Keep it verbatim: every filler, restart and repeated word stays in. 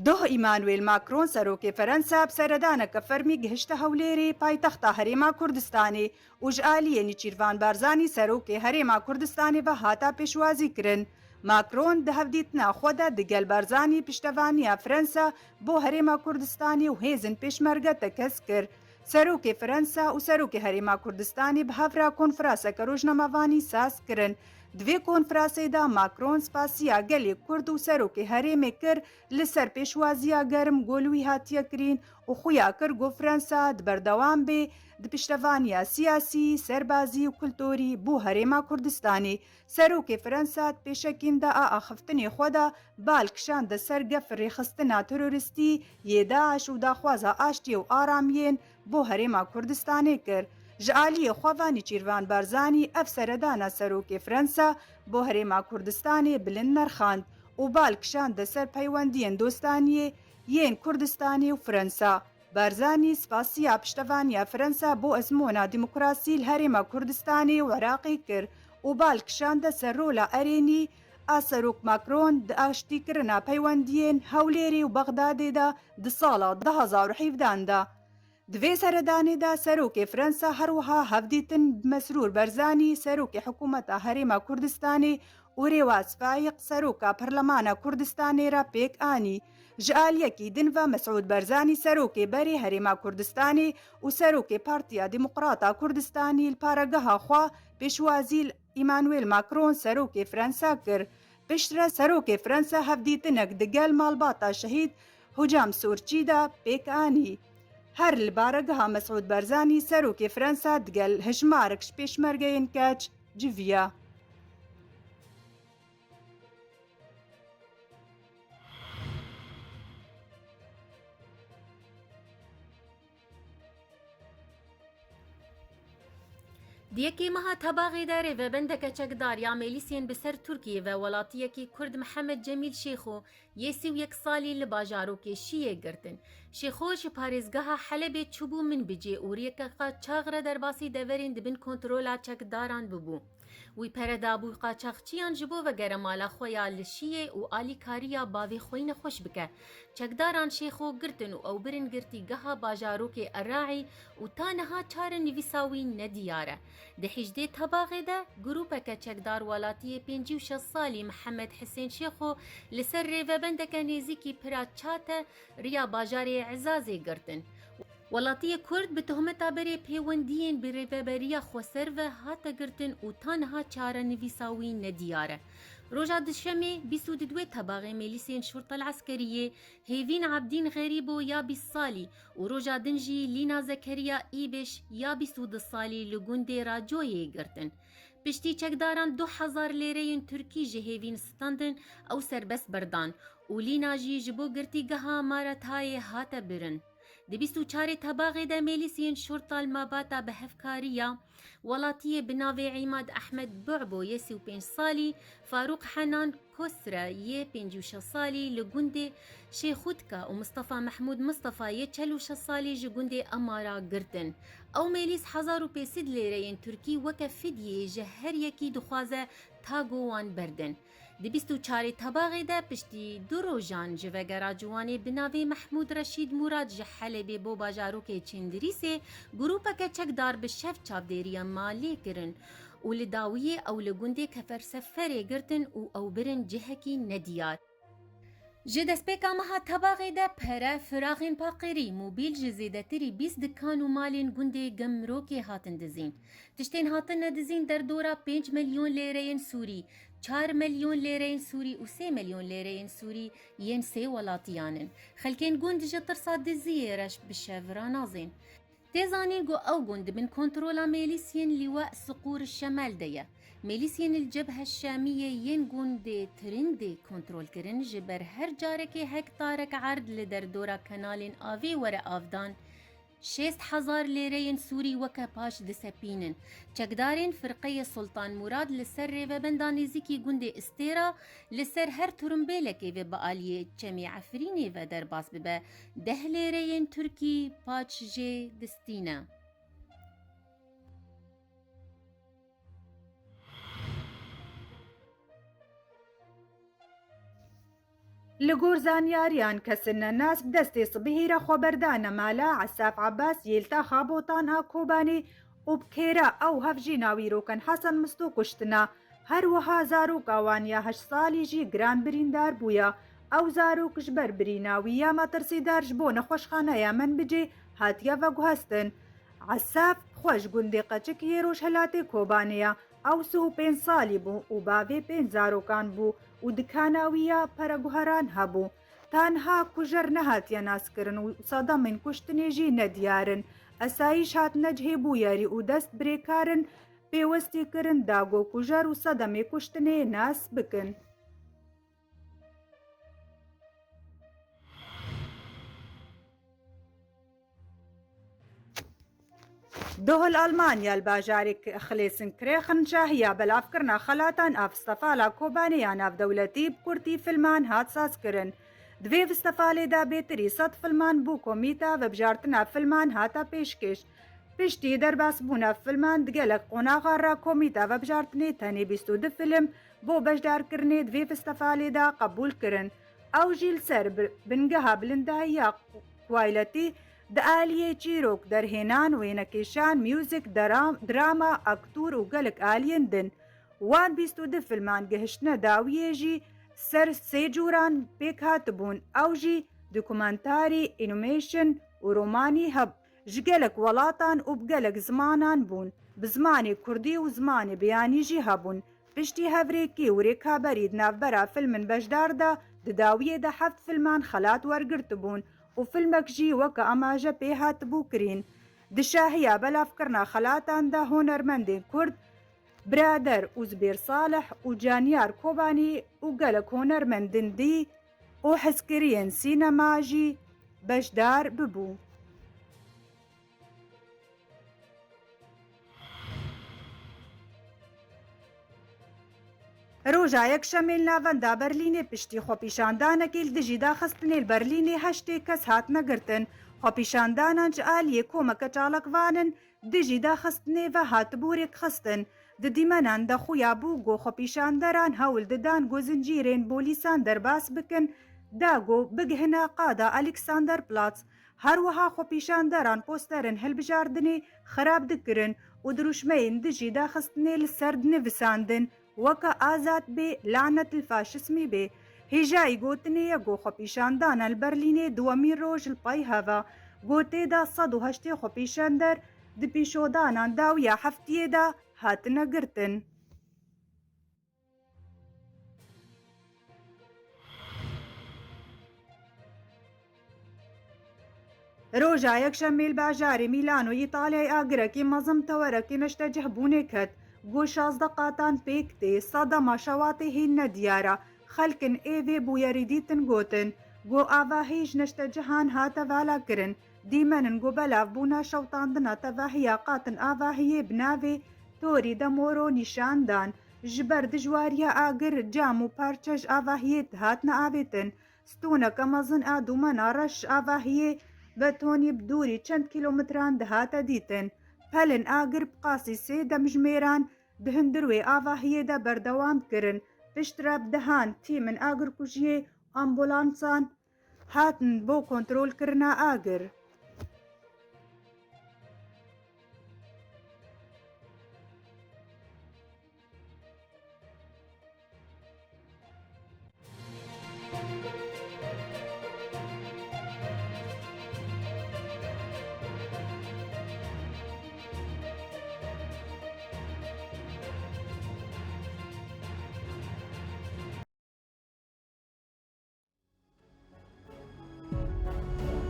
Duh Emmanuel Macron, serokê Fransa, bi seredaneke fermî gihişte Hewlêrê, paytexta Herêma Kurdistanê, û ji aliyê Nîçîrvan Barzanî, serokê Herêma Kurdistanê ve hata pêşwazî kirin. Macron di hevdîtina xwe de digel Barzanî piştevaniya Fransa bo Herêma Kurdistanê û hêzên pêşmerge tekez kir. Serokê Fransa û serokê Herêma Kurdistanê bi hev re konfraseke rojnamevanî saz kirin. Di vê konfrasê de Macron spasiya gelê Kurd û serokê herêmê kir li ser pêşwaziya germ ku li wî hatiye kirîn û xuya kir ku Fransa di berdewam bê di piştevaniya siyasî, serbazî û kulturî bo Herêma Kurdistanê. Serokê Fransa di pêşekîn de a axiftinê xwe de bal kişande ser gef rêxistina terorîstî yê DAIŞ û daxwaza aştiyê û aramiyên bo Herêma Kurdistanê kir. Ji aliyê xwe ve Nîçîrvan Barzanî ev seredana serokê Fransa bo Herêma Kurdistanê bilind nerxand û bal kişande ser peywendiyên dostaniyê yên Kurdistanê û Fransa. Barzanî spasiya piştevaniya Fransa bo ezmûna demokrasî li Herêma Kurdistanê û Iraqê kir û bal kişande ser rola erênî a Serok Macron di aştîkirina peywendiyên Hewlêrê û Bexdadê de di sala du hazar û hevdehan de. Di vê seredanê de serokê Fransa her wiha hevdîtin bi Mesrûr Barzanî, serokê hikûmeta Herêma Kurdistanê, û Rêwaz Faîq, seroka Perlemana Kurdistanê re pêk anî. Ji aliyekî din ve Mesûd Barzanî, serokê berê Herêma Kurdistanê û serokê Partiya Demokrata Kurdistanî, li paregeha xwe pêşwazî li Emmanuel Macron, serokê Fransa, kir. Piştre serokê Fransa hevdîtinek digel malbata şehîd Hocam Sorçî de pêk anî. Her li baregeha Mesûd Barzanî, serokê Fransa digel hejmarek ji pêşmergeyên keç civiya. Di yekê meha Tebaxê de rêvebendeke çekdar ya mêlîsên bi ser Tirkiyê ve welatiyekî Kurd Mihemed Cemîl Şêxo yê sî û yek salî li bajarokê Şiyê girtin. Şêxo ji parêzgeha Helebê çûbû Minbicê û rêyeke qaçax re derbasî deverên di bin kontrola çekdaran bibû. Wî pere dabû qaçaxçiyan ji bo vegere mala xwe ya li Şiyê û alîkariya bavê xwe yî nexweş bike. Çekdaran Şêxo girtin û ew birin girtîgeha bajarokê Eraî û ta niha çarenivîsa wî nediyar e. Di hîjdê Tebaxê de grûpeke çekdar welatiyê pêncî û şeş salî Mihemed Hisên Şêxo li ser rêvebendeke nêzîkî Pira Çate riya bajarê Ezazê girtin. Welatiyê Kurd bi tohmeta berê pêwendiyên bi Rêveberiya Xweser ve hate girtin û ta niha çarenivîsa wî nediyar e. Roja Duşemê bîst û du Tebaxê mêlîsên Şurtel Eskeriyê Hêvîn Ebdîn Xerîbo ya bîst salî û roja din jî Lîna Zekeriya Îbiş ya bîst û du salî li gundê Racoyê girtin. Piştî çekdaran du hezar lêreyên Tirkî ji Hêvîn standin, ew serbest berdan û Lîna jî ji bo girtîgeha Maratayê hate birin. Di bîst û çarê Tebaxê de mêlîsiyên Şurtal Mabata bi hevkariya welatiyê bi navê Îmad Ehmed Bu'bo yê sî û pênc salî, Farûq Henan Kosre yê pêncî û şeş salî li gundê Şêxûtka û Mistefa Mehmûd Mistefa yê çel û şeş salî ji gundê Emara girtin. Ew mêlîs hezar û pênc sed lêreyên Tirkî weke fidyeyê ji her yekî dixwaze ta ku wan berdin. Di bîst û çarê Tebaxê de piştî du rojan ji vegera ciwanê bi navê Mehmûd Reşîd Mûrad ji Helebê bo bajarokê Çindirîsê grûpeke çekdar bi şev çavdêriya malê kirin û li dawiyê ew li gundê Keferseferê girtin û ew birin cihekî nediyar. Ji destpêka meha Tebaxê de pere, firaxên paqirî, mobîl ji zêdetirî bîst dikan û malên gundê Gemrokê hatin dizîn. Tiştên hatine dizîn derdora pênc milyon lêreyên Sûrî, çar milyon lêreyên Sûrî û sê milyon lêreyên Sûrî yên sê welatiyan in. Xelkên gund ji tirsa diziyê re bi şev ranazên. Tê zanîn ku ew gund di bin kontrola mêlîsiyên Lîwa Siqûr Şemel de ye. Mêlîsiyên li Cebhe Şamiyê yên gundê Tirindê kontrolkirin ji ber her carekê hektarek erd li derdora kenalên avê were avdan, şêst hezar lêreyên Sûrî weke paş disepînin. Çekdarên firqeyê Sultan Murad li ser rêvebenda nêzîkî gundê Istêra li ser her turimbêlekê ve bi aliyê Çemê Efrînê ve derbas bibe, deh lêreyên Tirkî paç jê distîne. Li gor zanyariyan, kesên nenas bi destê sibihî re xwe berdane mala Esaf Ebas yê li taxa Botan a Kobanê û bi kêra ew hev jî navîrokan Hesen Misto kuştina. Her wiha zaroka wan ya heşt salî jî giran birîndar bûye. Ew zarok ji ber birîna wî ya metirsîdar ji bo nexweşxaneya Menbicê hatiye veguhestin. Esaf xwe ji gundê Qeçik yê rojhilatê Kobanê ye. Ew sih û pênc salî bû û bavê pênc zarokan bû û dikana wî ya pereguheran hebû. Ta niha kujer nehatiye naskirin û sedemên kuştinê jî nediyar in. Esayîş hatine cihê bûyerî û dest bi rêkarin pêwestî kirin da ku kujer û sedemê kuştinê nas bikin. Doh li Almanya li bajarê Xlêsinkirêxin şahiya belavkirina xelatan a festîvala Kobanê ya navdewletî bi kurtî filman hat sazkirin. Di vê festîvalê de bêtirî sed filman bo komîta vebijartina filman hate pêşkêş. Piştî derbasbûna filman di gelek qonaxa re komîta vebijartinê tenê bîst û du film bo beşdarkirinê di vê festîvalê de qebûl kirin. Ew jî li ser bi-, bingeha bilindahiya quality di aliyê çîrok, derhênan, wênekêşan, music, deram-, drama, aktûr û gelek aliyên din. Wan bîst û du filman gihiştine dawiyê jî ser sê cûran pêk hatibûn. Ew jî dokumentarî, animation û romanî heb-, ji gelek welatan û bi gelek zimanan bûn. Bi zimanê kurdî û zimanê biyanî jî hebûn. Piştî hevrêkî û rêkaberî di navbera filmin beşdar de, di dawiyê de heft filman xelat wergirtibûn û filmek jî weke amaje pê hatibû kirîn. Di şahiya belavkirina xelatan de hunermendên kurd, Birader û Zibêr Salih û Caniyar Kobanî û gelek hunermendên dî û hezkiriyên sînema jî beşdar bibû. Roja Yekşemê li navenda Berlînê piştî xwepîşandanekê li dijî daxistinê li Berlînê heştê kes hatine girtin. Xwepîşandanan ji aliyê komeke çalakvanan dijî daxistinê ve hatibû rêkxistin. Di dîmenan de xuya bû ku xwepîşanderan hewl didan ku zincîrên polîsan derbas bikin, da ku bigihine qada Alexanderplatz. Her wiha xwepîşanderan posterên hilbijardinê xirab dikirin û dirûşmeyên dijî daxistinê li ser dinivisandin, weke azad bê, lanet li faşismî bê. Hêjayî gotinê ye ku xwepîşandana li Berlînê duwemîn roj li pey heva, ku tê de sed û heştê xwepîşander di pîşodanan dawiya heftiyê de hatine girtin. Roja Yekşemê li bajarê Mîlano Îtalyayê agirekî mezin tewerekî neştecihbûnê ket. Ku şazdeh qatan pêk tê, sedema şewatê hîn nediyar e. Xelkin ê vê bûyerî dîtin gotin, ku avahî ji neştecihan hate vala kirin. Dîmen in ku belavbûna şewtandina tevahiya qatin avahiyê bi navê Tori de Moro nîşan dan. Ji ber dijwariya agir, cam û parçe ji avahiyê hatine avêtin. Stûneke mezin a dûmena reş ji avahiyê betonî bi dûrî çend kîlometran dihate dîtin. Pelên agir bi qasî sê demjimêran di hundir wê avahiyê de berdewam kirin. Piştre bi dehan tîmên agirkujiyê, ambulansan hatin bo kontrolkirina agir.